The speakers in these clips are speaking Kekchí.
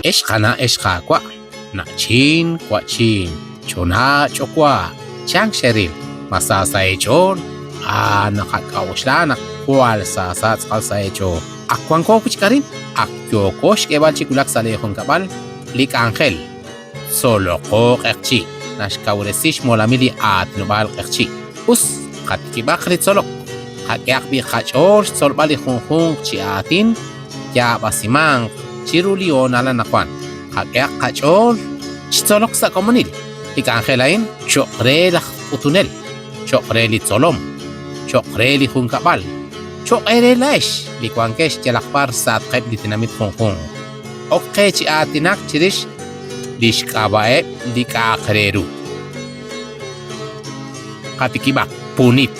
Ex qana' ex qaawa', na'chin, wa'chin, ch'ona, ch'owa, chank xeril, ma sa sa' eech'ool? A naqak'a'uxla naq jwal sa sa tz'aqal sa' eech'ool. Ak wanko wi' chik arin, ak yooko xk'eeb'al chi wulak sa' lee junkab'al li k'anjel. Tzoloqo Q'eqchi' naxkawresi xmolamil li aatinob'aal Q'eqchi'. Us, qatikib'aq li tzolok. Qak'ehaq b'i' qach'ool xtzolb'al li junjunq chi aatin yaab'asimanq chiru li hoonal anaqwan. Qak'ehaq qach'ool chi tzolok sa' komonil. Li k'anjel a'in cho'q re laj k'utunel, cho'q re li tzolom, cho'q re li junkab'al, cho'q eere laa'ex li wankex yalaq b'ar sa'atqeb' li tenamit junjunq. Ok qe chi aatinak chirix li xk'ab'a'eb' li k'a'aq re ru. Qatikib'aq punit.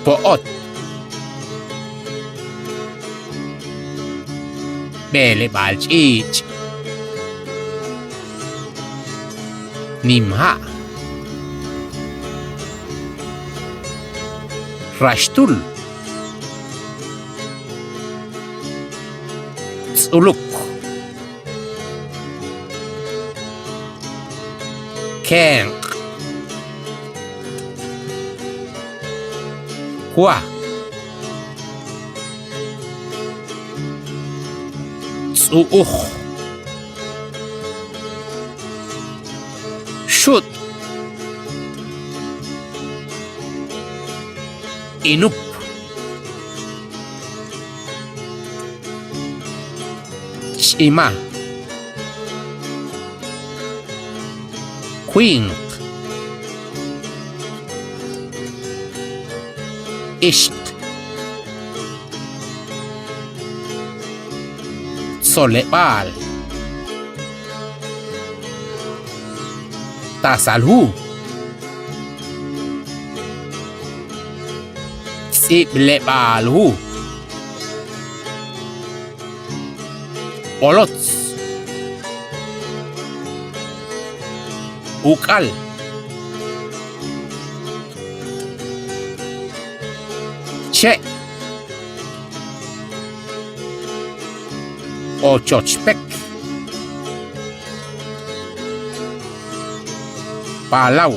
Po'ot. B'eleb'aal ch'iich'. Nimha'. Raxtul. Tz'uluk. Kenq'. Wa. Tz'u'uj. Xut. Inup. Ch'ima. Winq. Ixq. Tzoleb'aal. Tasal hu. Tz'iib'leb'aal hu. B'olotz. Uk'al. Che'. Ochochpek. Paalaw.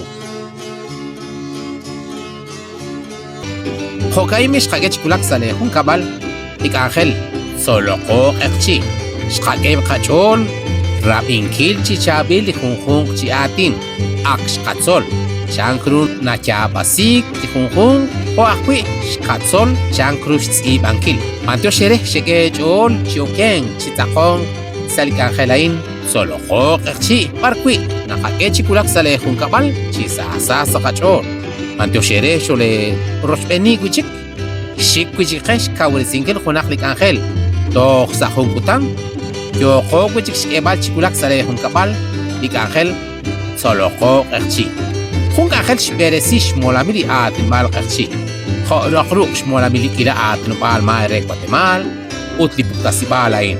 Jo'ka'in b'i xqak'e chi wulak sa' lee junkab'al li k'anjel Tzoloqo Q'eqchi'. Xqak'e qach'ool rab'inkil chi chaab'il li junjunq chi aatin ak xqatzol chank ru nayaab'asiik li junjunq jo' ajwi' xqatzol chank ru xtz'iib'ankil. B'antiox eere xek'e eech'ool chi okenk chi tz'aqonk sa' li k'anjel a'in Tzoloqo Q'eqchi' b'ar wi' naqak'e chi wulak sa' lee junkab'al chi saasa sa' qach'ool. B'antiox eere xoleerochb'eeni wi' chik, xik wi' chik qe xkawresinkil junaq li k'anjel. Toj sa' jun kutan, yooqo wi' chik xk'eeb'al chi wulak sa' lee junkab'al li k'anjel Tzoloqo Q'eqchi'. Jun k'anjel xb'eresi xmolamil li aatinob'aal Q'eqchi', jo' roq ruq' xmolamil li k'iila aatinob'aal maay re Watemaal ut li puktasib'aal a'in.